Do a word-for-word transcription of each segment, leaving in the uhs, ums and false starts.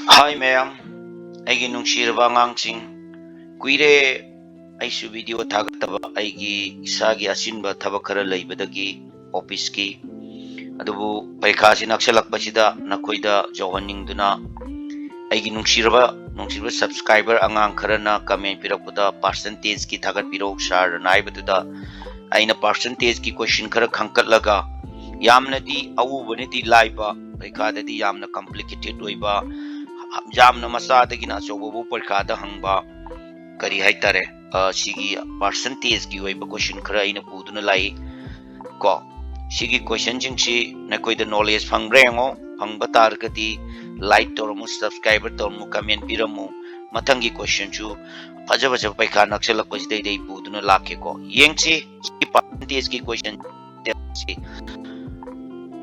ꯍꯥꯏ ꯃꯌꯥꯝ, ꯑꯩꯒꯤ ꯅꯨꯡꯁꯤꯔꯕ ꯑꯉꯥꯡꯁꯤꯡ, ꯀꯨꯏꯔꯦ ꯑꯩꯁꯨ ꯚꯤꯗꯤꯑꯣ ꯊꯥꯒꯠꯇꯕ꯫ ꯑꯩꯒꯤ ꯏꯁꯥꯒꯤ ꯑꯆꯤꯟꯕ ꯊꯕꯛ ꯈꯔ ꯂꯩꯕꯗꯒꯤ ꯑꯣꯐꯤꯁꯀꯤ, ꯑꯗꯨꯕꯨ ꯄꯔꯤꯈꯥꯁꯤ ꯅꯛꯁꯜꯂꯛꯄꯁꯤꯗ ꯅꯈꯣꯏꯗ ꯌꯧꯍꯟꯅꯤꯡꯗꯨꯅ, ꯑꯩꯒꯤ ꯅꯨꯡꯁꯤꯔꯕ ꯅꯨꯡꯁꯤꯔꯕ ꯁꯕꯁꯀ꯭ꯔꯥꯏꯕꯔ ꯑꯉꯥꯡ ꯈꯔꯅ ꯀꯃꯦꯟ ꯄꯤꯔꯛꯄꯗ ꯄꯥꯔꯁꯦꯟꯇꯦꯖꯀꯤ ꯊꯥꯒꯠꯄꯤꯔꯛꯎ ꯁꯥꯔꯅ ꯍꯥꯏꯕꯗꯨꯗ, ꯑꯩꯅ ꯄꯥꯔꯁꯦꯟꯇꯦꯖꯀꯤ ꯀꯣꯏꯁꯟ ꯈꯔ ꯈꯟꯒꯠꯂꯒ, ꯌꯥꯝꯅꯗꯤ ꯑꯎꯕꯅꯗꯤ ꯂꯥꯏꯕ, ꯄꯔꯤꯈꯥꯗꯗꯤ ꯌꯥꯝꯅ ꯀꯝꯄ꯭ꯂꯤꯀꯦꯇꯦꯠ ꯑꯣꯏꯕ, ꯌꯥꯝꯅ ꯃꯆꯥꯗꯒꯤꯅ ꯑꯆꯧꯕꯕꯨ ꯄꯔꯤꯈꯥꯗ ꯍꯪꯕ, ꯀꯔꯤ ꯍꯥꯏꯇꯥꯔꯦ, ꯑ, ꯁꯤꯒꯤ ꯄꯥꯔꯁꯦꯟꯇꯦꯖꯀꯤ ꯑꯣꯏꯕ ꯀꯣꯏꯁꯟ ꯈꯔ ꯑꯩꯅ ꯄꯨꯗꯨꯅ ꯂꯥꯛꯏ ꯀꯣ꯫ ꯁꯤꯒꯤ ꯀꯣꯏꯁꯟꯁꯤꯡꯁꯤ ꯅꯈꯣꯏꯗ ꯅꯣꯂꯦꯖ ꯐꯪꯕ꯭ꯔꯥ ꯌꯦꯡꯉꯣ꯫ ꯐꯪꯕ ꯇꯥꯔꯒꯗꯤ ꯂꯥꯏꯛ ꯇꯧꯔꯝꯃꯨ, ꯁꯕꯁꯀ꯭ꯔꯥꯏꯕꯔ ꯇꯧꯔꯝꯃꯨ, ꯀꯃꯦꯟ ꯄꯤꯔꯝꯃꯨ꯫ ꯃꯊꯪꯒꯤ ꯀꯣꯏꯁꯟꯁꯨ ꯐꯖ ꯐꯖꯕ ꯄꯔꯤꯈꯥ ꯅꯛꯁꯜꯂꯛꯄꯁꯤꯗꯩꯗ ꯑꯩ ꯄꯨꯗꯨꯅ ꯂꯥꯛꯀꯦꯀꯣ꯫ ꯌꯦꯡꯁꯤ ꯁꯤꯒꯤ ꯄꯥꯔꯁꯦꯟꯇꯦꯖꯀꯤ ꯀꯣꯏꯁꯟ ꯁꯤ꯫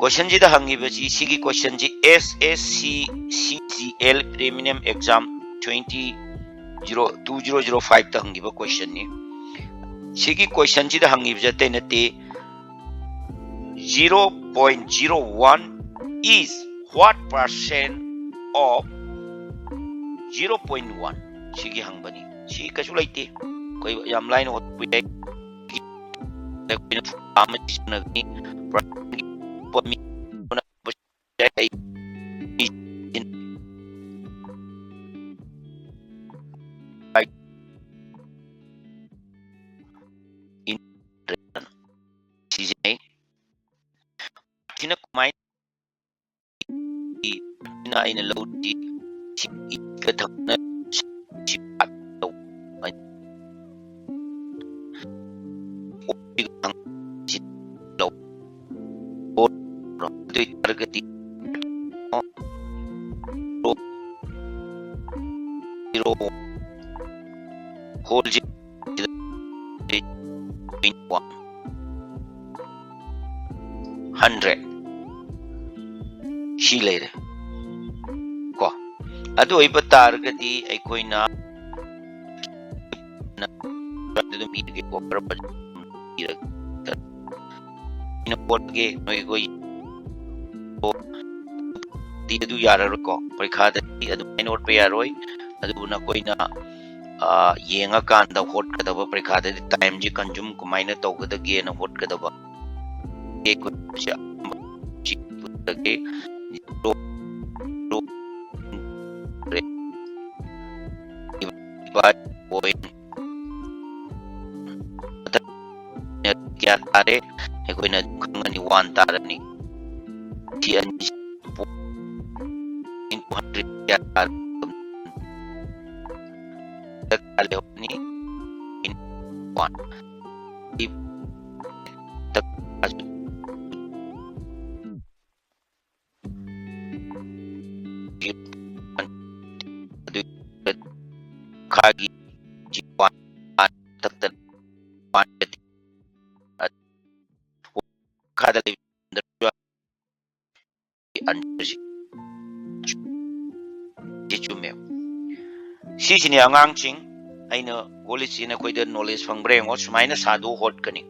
ꯀꯣꯏꯁꯟꯁꯤꯗ ꯍꯪꯉꯤꯕꯁꯤ, ꯁꯤꯒꯤ ꯀꯣꯏꯁꯟꯁꯤ ꯑꯦꯁ S C C G L preliminary exam twenty zero two zero zero ꯐꯥꯏꯚꯇ ꯍꯪꯈꯤꯕ ꯀꯣꯏꯁꯟꯅꯤ꯫ ꯁꯤꯒꯤ ꯀꯣꯏꯁꯟꯁꯤꯗ ꯍꯪꯉꯤꯕꯁꯦ ꯑꯇꯩ ꯅꯠꯇꯦ, zero point zero one is what percent of zero point one? ꯁꯤꯒꯤ ꯍꯪꯕꯅꯤ꯫ ꯁꯤ ꯀꯩꯁꯨ ꯂꯩꯇꯦ, ꯑꯩꯈꯣꯏ ꯌꯥꯝ ꯂꯥꯏꯅ ꯍꯣꯠꯄ ꯌꯥꯏ꯫ ꯑꯩꯈꯣꯏꯅ ꯐꯣꯔꯃꯨꯂꯥ ꯑꯃ ꯁꯤꯖꯤꯟꯅꯒꯅꯤ꯫ ꯄ꯭ꯔꯥꯏꯝꯒꯤ ꯄꯣꯠ ꯃꯤ ꯌꯥꯏ꯫ ꯁꯤꯖꯤꯟꯅꯩ꯫ ꯁꯤꯅ ꯀꯃꯥꯏꯅ ꯑꯩꯅ ꯂꯧꯔꯤꯁꯤ ꯁꯤ ꯏꯒ ꯊꯝꯅ ꯁꯤ ꯄꯥꯠ ꯇꯧꯕ꯫ ꯑꯗꯨ ꯑꯣꯏꯇꯥꯔꯒꯗꯤ ꯍꯣꯜꯁꯦ ꯍꯟꯗ꯭ꯔꯦꯠ ꯁꯤ ꯂꯩꯔꯦ ꯀꯣ꯫ ꯑꯗꯨ ꯑꯣꯏꯕ ꯇꯥꯔꯒꯗꯤ ꯑꯩꯈꯣꯏꯅ ꯑꯗꯨꯝ ꯏꯔꯒꯦꯀꯣ, ꯈꯔ ꯐꯖꯅ ꯏꯔꯒꯦ꯫ ꯑꯩꯅ ꯍꯣꯠꯂꯒꯦ, ꯅꯣꯏ ꯑꯩꯈꯣꯏ ꯗꯤ ꯑꯗꯨ ꯌꯥꯔꯔꯣꯏꯀꯣ꯫ ꯄꯔꯤꯈꯥꯗꯗꯤ ꯑꯗꯨꯃꯥꯏꯅ ꯍꯣꯠꯄ ꯌꯥꯔꯣꯏ꯫ ꯑꯗꯨꯕꯨ ꯅꯈꯣꯏꯅ, ꯑ, ꯌꯦꯡꯉꯀꯥꯟꯗ ꯍꯣꯠꯀꯗꯕ, ꯄꯔꯤꯈꯥꯗꯗꯤ timeꯁꯤ consume ꯀꯃꯥꯏꯅ ꯇꯧꯒꯗꯒꯦꯅ ꯍꯣꯠꯀꯗꯕ꯫ ꯑꯩꯈꯣꯏꯁꯦ ꯑꯍꯥꯟꯕ ꯁꯤ ꯄꯨꯊꯣꯛꯑꯒꯦ꯫ Zero, zero, divide point ꯀꯌꯥ ꯇꯥꯔꯦ? ꯑꯩꯈꯣꯏꯅ ꯑꯗꯨꯝ ꯈꯪꯉꯅꯤ, one ꯇꯥꯔꯅꯤ꯫ ꯁꯤ ꯑꯅꯤꯁꯤ into hundred ꯀꯌꯥ ꯇꯥꯔꯦ? ꯀꯌꯥ ꯂꯩꯍꯧꯔꯅꯤ? One꯫ ꯁꯤ ꯑꯗꯨ ꯈꯥꯒꯤ ꯃꯊꯛꯇ ꯃꯈꯥꯗ ꯂꯩꯕ answerꯁꯤ ꯁꯤ ꯆꯨꯝꯃꯦ꯫ ꯁꯤꯁꯤꯅꯦ ꯑꯉꯥꯡꯁꯤꯡ, ꯑꯩꯅ ꯍꯣꯠꯂꯤꯁꯤ ꯅꯈꯣꯏꯗ knowledge ꯐꯪꯕ꯭ꯔꯥ ꯌꯦꯡꯉꯣ꯫ ꯁꯨꯃꯥꯏꯅ ꯁꯥꯗꯣꯛ ꯍꯣꯠꯀꯅꯤ꯫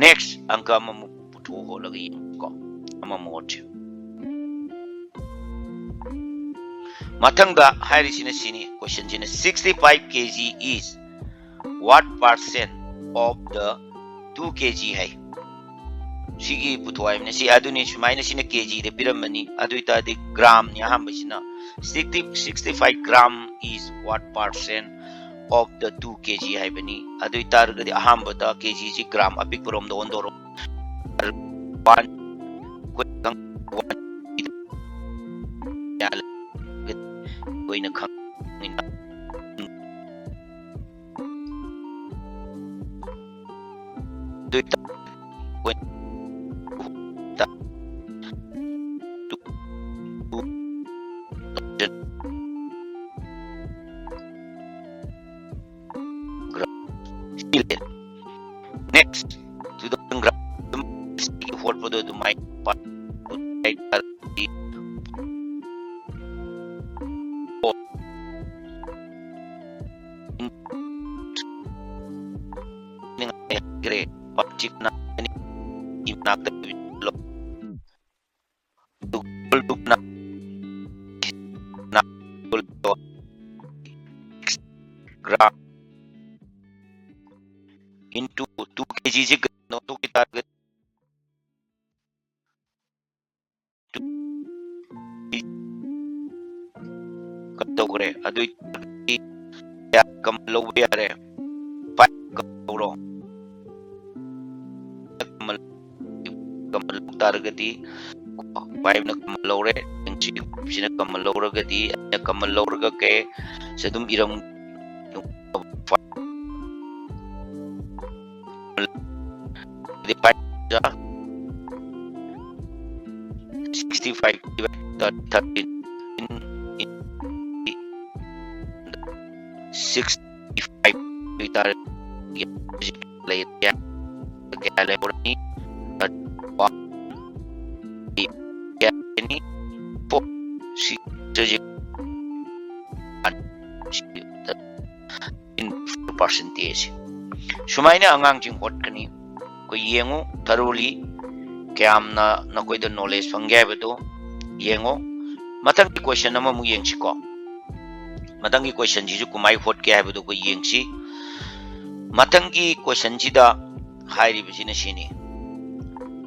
Next ꯑꯪꯀ ꯑꯃꯃꯨꯛ ꯄꯨꯊꯣꯛ ꯍꯣꯠꯂꯒ ꯌꯦꯡꯉꯨꯀꯣ꯫ ꯑꯃꯃꯨꯛ ꯍꯣꯠꯁꯤ꯫ ꯃꯊꯪꯗ ꯍꯥꯏꯔꯤꯁꯤꯅ ꯁꯤꯅꯤ, questionꯁꯤꯅ sixty five kg is what percent of the two kg ꯍꯥꯏ꯫ ꯁꯤꯒꯤ ꯄꯨꯊꯣꯛ ꯍꯥꯏꯕꯅꯤ꯫ ꯁꯤ ꯑꯗꯨꯅꯤ, ꯁꯨꯃꯥꯏꯅ ꯁꯤꯅ kgꯗ ꯄꯤꯔꯝꯕꯅꯤ꯫ ꯑꯗꯨ ꯑꯣꯏꯇꯥꯔꯗꯤ gramꯅꯤ ꯑꯍꯥꯟꯕꯁꯤꯅ꯫ Sixty, sixty five gram is what percent of the two kg ꯍꯥꯏꯕꯅꯤ꯫ ꯑꯗꯨ ꯑꯣꯏꯇꯥꯔꯒꯗꯤ ꯑꯍꯥꯟꯕꯗ kgꯁꯤ gram ꯑꯄꯤꯛꯄꯔꯣꯝꯗ ꯑꯣꯟꯊꯣꯔꯛꯑꯣ꯫ One, ꯑꯩꯈꯣꯏꯅ ꯈꯪ-, ꯑꯩꯈꯣꯏꯅ ꯈꯪ-, ꯑꯗꯨ ꯑꯣꯏꯇꯥꯔꯗꯤ Next, two thousand gram ꯍꯣꯠꯄꯗꯣ ꯑꯗꯨꯃꯥꯏꯅ ꯍꯥꯏꯈ꯭ꯔꯦ꯫ ꯃꯅꯥꯛꯇ ꯑꯗꯨꯒ ꯇꯧꯈ꯭ꯔꯦ꯫ ꯑꯗꯨ ꯑꯣꯏꯇꯥꯔꯒꯗꯤ ꯀꯌꯥ common ꯂꯧꯕ ꯌꯥꯔꯦ? Five common ꯂꯧꯔꯣ꯫ Common, common ꯂꯧ ꯇꯥꯔꯒꯗꯤ five ꯅ common ꯂꯧꯔꯦ, ꯌꯦꯡꯁꯤ꯫ Five ꯁꯤꯅ common ꯂꯧꯔꯒꯗꯤ ꯑꯩꯅ common ꯂꯧꯔꯒ ꯀꯩ ꯁꯤ ꯑꯗꯨꯝ ꯏꯔꯝ sixty five divided by thirteen in, in sixty five ꯑꯣꯏꯇꯥꯔꯗꯤ ꯍꯧꯖꯤꯛ ꯂꯩꯔꯦ꯫ ꯀꯌꯥ ꯂꯩꯍꯧꯔꯅꯤ? One, ꯀꯌꯥ ꯂꯩꯅꯤ? Four꯫ ꯁꯤ ꯍꯧꯖꯤꯛ ꯐꯤꯐꯇꯤꯟ ꯄꯥꯔꯁꯦꯟꯇꯦꯖ꯫ ꯁꯨꯃꯥꯏꯅ ꯑꯉꯥꯡꯁꯤꯡ ꯍꯣꯠꯀꯅꯤ꯫ ꯑꯩꯈꯣꯏ ꯌꯦꯡꯉꯨ thoroughly ꯀꯌꯥꯝꯅ ꯅꯈꯣꯏꯗ knowledge ꯐꯪꯒꯦ ꯍꯥꯏꯕꯗꯨ ꯌꯦꯡꯉꯨ꯫ ꯃꯊꯪꯒꯤ question ꯑꯃꯃꯨꯛ ꯌꯦꯡꯁꯤꯀꯣ꯫ ꯃꯊꯪꯒꯤ question ꯁꯤꯁꯨ ꯀꯃꯥꯏ ꯍꯣꯠꯀꯦ ꯍꯥꯏꯕꯗꯨ ꯑꯩꯈꯣꯏ ꯌꯦꯡꯁꯤ꯫ ꯃꯊꯪꯒꯤ question ꯁꯤꯗ ꯍꯥꯏꯔꯤꯕꯁꯤꯅ ꯁꯤꯅꯤ: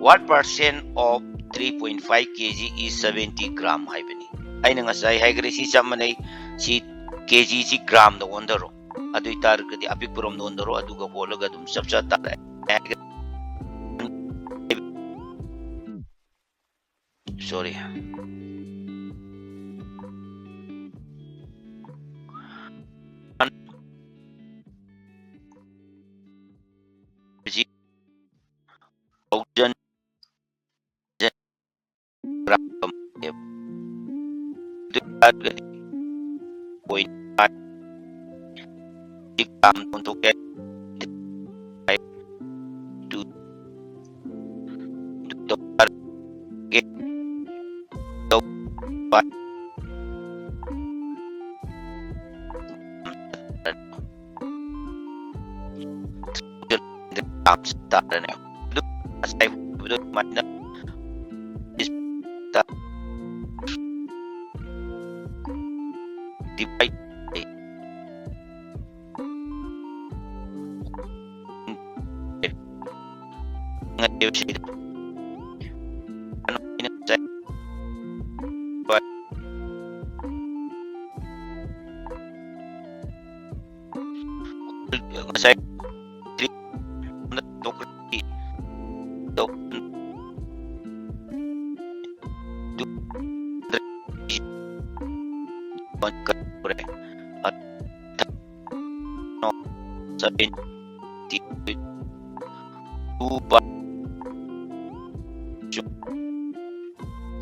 What percent of three point five K G is seventy gram ꯍꯥꯏꯕꯅꯤ꯫ ꯑꯩꯅ ꯉꯁꯥꯏ ꯍꯥꯏꯈ꯭ꯔꯦ, ꯁꯤ ꯆꯞ ꯃꯥꯟꯅꯩ꯫ ꯁꯤ K G ꯁꯤ gram ꯗ ꯑꯣꯟꯊꯔꯣ꯫ ꯑꯗꯨ ꯑꯣꯏꯇꯥꯔꯒꯗꯤ ꯑꯄꯤꯛꯄꯔꯣꯝꯗ ꯑꯣꯟꯊꯔꯣ, ꯑꯗꯨꯒ ꯍꯣꯠꯂꯒ ꯑꯗꯨꯝ ꯆꯞ ꯆꯥ ꯇꯥꯔꯦ꯫ Sorry꯫ Thousand gram ꯑꯗꯨ ꯑꯣꯏꯇꯥꯔꯒꯗꯤ point five gram ꯑꯣꯟꯊꯣꯛꯀꯦ꯫ Two, two ꯇꯧ ꯇꯥꯔꯒꯦ꯫ ꯇꯧ, five꯫ ꯇꯥꯔꯅꯤ꯫ ꯑꯗꯨ ꯉꯁꯥꯏ ꯍꯥꯏꯕꯗꯣ ꯑꯗꯨꯃꯥꯏꯅ divide ꯀꯠꯈ꯭ꯔꯦ꯫ ꯑ, no, seventy two by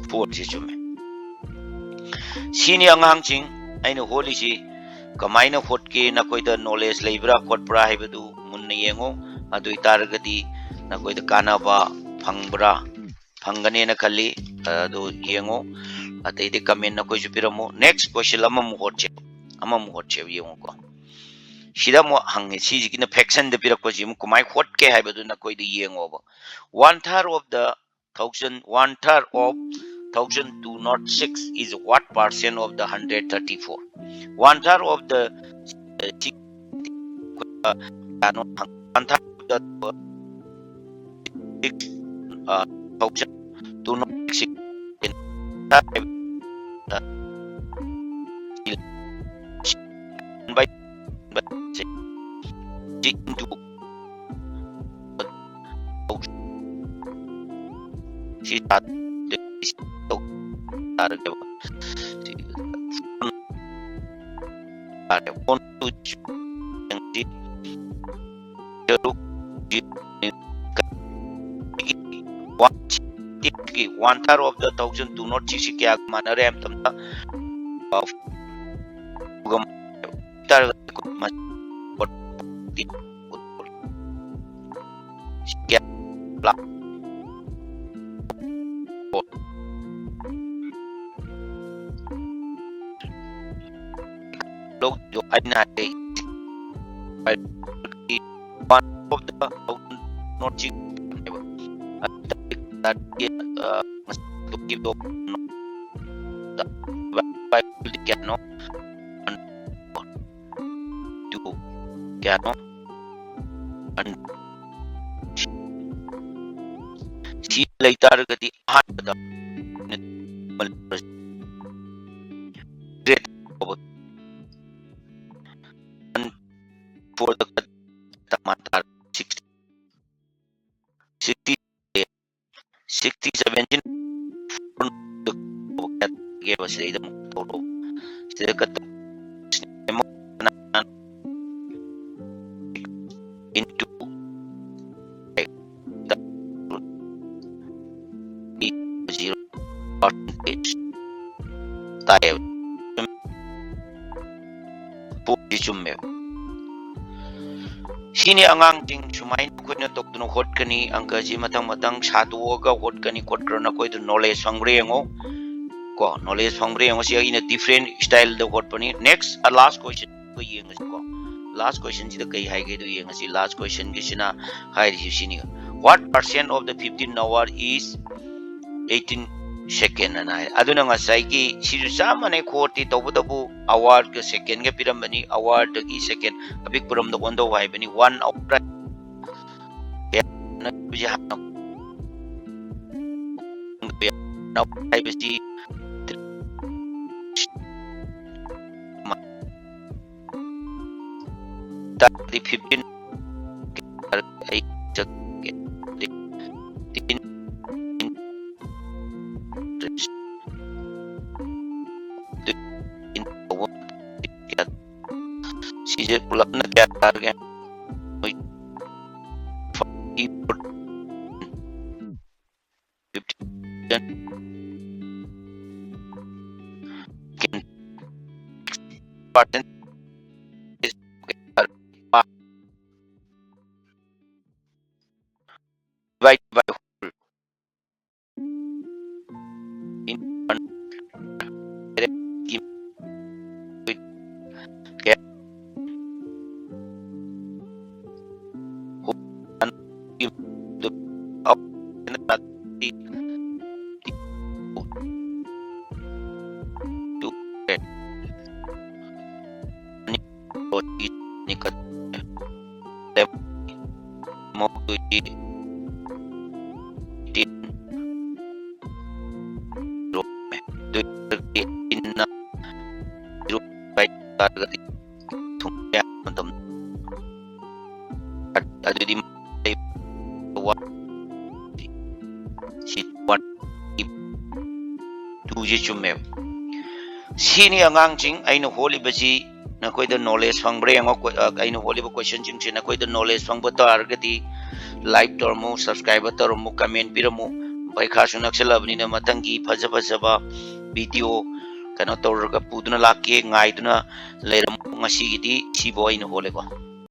four ꯁꯤ ꯆꯨꯝꯃꯦ꯫ ꯁꯤꯅꯤ ꯑꯉꯥꯡꯁꯤꯡ ꯑꯩꯅ ꯍꯣꯠꯂꯤꯁꯤ꯫ ꯀꯃꯥꯏꯅ ꯍꯣꯠꯀꯦ, ꯅꯈꯣꯏꯗ knowledge ꯂꯩꯕ꯭ꯔꯥ ꯈꯣꯠꯄ꯭ꯔꯥ ꯍꯥꯏꯕꯗꯨ ꯃꯨꯟꯅ ꯌꯦꯡꯉꯨ꯫ ꯑꯗꯨ ꯑꯣꯏꯇꯥꯔꯒꯗꯤ ꯅꯈꯣꯏꯗ ꯀꯥꯟꯅꯕ ꯐꯪꯕ꯭ꯔꯥ, ꯐꯪꯒꯅꯦꯅ ꯈꯜꯂꯤ꯫ ꯑꯗꯨ ꯌꯦꯡꯉꯨ꯫ ꯑꯇꯩꯗꯤ comment ꯅꯈꯣꯏꯁꯨ ꯄꯤꯔꯝꯃꯨ꯫ Next question ꯑꯃꯃꯨꯛ ꯍꯣꯠꯁꯦ, ꯑꯃꯃꯨꯛ ꯍꯣꯠꯁꯦꯕ, ꯌꯦꯡꯉꯨꯀꯣ꯫ ꯁꯤꯗ ꯑꯃꯨꯛ ꯍꯪꯉꯦ, ꯁꯤꯁꯤꯒꯤꯅ fraction ꯗ ꯄꯤꯔꯛꯄꯁꯤ ꯑꯃꯨꯛ ꯀꯃꯥꯏꯅ ꯍꯣꯠꯀꯦ ꯍꯥꯏꯕꯗꯨ ꯅꯈꯣꯏꯗ ꯌꯦꯡꯉꯣꯕ꯫ One third of the thousand, one third of thousand two not six is what percent of the hundred thirty four? One third of the, uh, six, uh, one third of the, uh, six, uh, thousand two not six, uh, by, by six into ꯁꯤ ꯇꯥꯔꯒꯦꯕ꯫ ꯁꯤ ꯇꯥꯔꯦ꯫ One, two, three, ꯇꯔꯨꯛ, one, one third of the thousand two not six ꯁꯤ ꯀꯌꯥꯒ ꯃꯥꯟꯅꯔꯦ ꯍꯥꯏꯕ ꯃꯇꯝꯗ, ꯇꯥꯔꯒꯗꯤ ꯂꯧꯗꯣ ꯑꯩꯅ ꯍꯥꯏ, one of the not six ꯅꯦꯕ꯫ ꯑꯗꯨꯗꯤ, ꯑ, ꯉꯁꯥꯏ ꯊꯣꯛꯈꯤꯕꯗꯣ ꯀꯌꯥꯅꯣ? Two ꯀꯌꯥꯅꯣ? ꯁꯤ ꯂꯩꯇꯥꯔꯒꯗꯤ ꯑꯍꯥꯟꯕꯗ for the ꯇꯃꯥꯟ ꯇꯥꯔ sixty, sixty, sixty seventeen ꯁꯤꯗꯩꯗ ꯑꯃꯨꯛ ꯇꯧꯔꯣ꯫ ꯁꯤꯗ ꯀꯠ into zero percentage ꯇꯥꯏꯌꯦꯕ꯫ ꯄꯣꯠꯁꯤ ꯆꯨꯝꯃꯦꯕ꯫ ꯁꯤꯅꯤ ꯑꯉꯥꯡꯁꯤꯡ, ꯁꯨꯃꯥꯏꯅ ꯑꯩꯈꯣꯏꯅ ꯇꯧꯗꯅ ꯍꯣꯠꯀꯅꯤ, ꯑꯪꯀꯁꯤ ꯃꯊꯪ ꯃꯊꯪ ꯁꯥꯗꯣꯛꯑꯒ ꯍꯣꯠꯀꯅꯤ ꯈꯣꯠꯈ꯭ꯔꯅ ꯑꯩꯈꯣꯏꯗ knowledge ꯐꯪꯕ꯭ꯔꯥ ꯌꯦꯡꯉꯣ꯫ ꯀꯣ, knowledge ꯐꯪꯕ꯭ꯔꯥ ꯌꯦꯡꯉꯣ꯫ ꯁꯤ ꯑꯩꯅ different style ꯗ ꯍꯣꯠꯄꯅꯤ꯫ Next, last question ꯑꯩꯈꯣꯏ ꯌꯦꯡꯉꯁꯤꯀꯣ꯫ Last question ꯁꯤꯗ ꯀꯩ ꯍꯥꯏꯒꯦꯗꯣ ꯌꯦꯡꯉꯁꯤ꯫ Last question ꯒꯤꯁꯤꯅ ꯍꯥꯏꯔꯤꯁꯤ ꯁꯤꯅꯤ, "What percent of the fifteen hour is eighteen second?" ꯑꯅ ꯍꯥꯏ꯫ ꯑꯗꯨꯅ ꯉꯁꯥꯏꯒꯤ ꯁꯤꯁꯨ ꯆꯞ ꯃꯥꯟꯅꯩ, ꯈꯣꯠꯇꯤ, ꯇꯧꯕꯇꯕꯨ hour ꯒ second ꯒ ꯄꯤꯔꯝꯕꯅꯤ, hour ꯗꯒꯤ second ꯑꯄꯤꯛꯄꯔꯣꯝꯗ ꯑꯣꯟꯊꯧ ꯍꯥꯏꯕꯅꯤ꯫ One hour ꯍꯥꯟꯅ ꯍꯥꯏꯕꯁꯤ ꯇꯥꯔꯗꯤ fifteen ꯑꯩ ꯆꯠꯀꯦ꯫ ꯁꯤꯁꯦ ꯄꯨꯂꯞꯅ ꯀꯌꯥ ꯇꯥꯔꯒꯦ? Percent divide by whole. In one, ꯇꯥꯔꯒꯗꯤ ꯊꯨꯡꯕ ꯌꯥꯕ ꯃꯇꯝ꯫ ꯑꯗꯨꯗꯤ ꯁꯤ ꯋꯥꯟ ꯇꯨꯁꯦ ꯆꯨꯝꯃꯦꯕ꯫ ꯁꯤꯅꯤ ꯑꯉꯥꯡꯁꯤꯡ, ꯑꯩꯅ ꯍꯣꯠꯂꯤꯕꯁꯤ ꯅꯈꯣꯏꯗ knowledge ꯐꯪꯕ꯭ꯔꯥ ꯌꯦꯡꯉꯣ꯫ ꯀꯣ-, ꯑ, ꯑꯩꯅ ꯍꯣꯠꯂꯤꯕ questionꯁꯤꯡꯁꯦ ꯅꯈꯣꯏꯗ knowledge ꯐꯪꯕ ꯇꯥꯔꯒꯗꯤ like ꯇꯧꯔꯝꯃꯨ, subscribe ꯇꯧꯔꯝꯃꯨ, comment ꯄꯤꯔꯝꯃꯨ꯫ ꯄꯩꯈꯥꯁꯨ ꯅꯛꯁꯜꯂꯕꯅꯤꯅ ꯃꯊꯪꯒꯤ ꯐꯖ ꯐꯖꯕ video ꯀꯩꯅꯣ ꯇꯧꯔꯒ ꯄꯨꯗꯨꯅ ꯂꯥꯛꯀꯦ, ꯉꯥꯏꯗꯨꯅ ꯂꯩꯔꯝꯃꯨ꯫ ꯉꯁꯤꯒꯤꯗꯤ ꯁꯤꯕꯨ ꯑꯩꯅ ꯍꯣꯠꯂꯦꯀꯣ꯫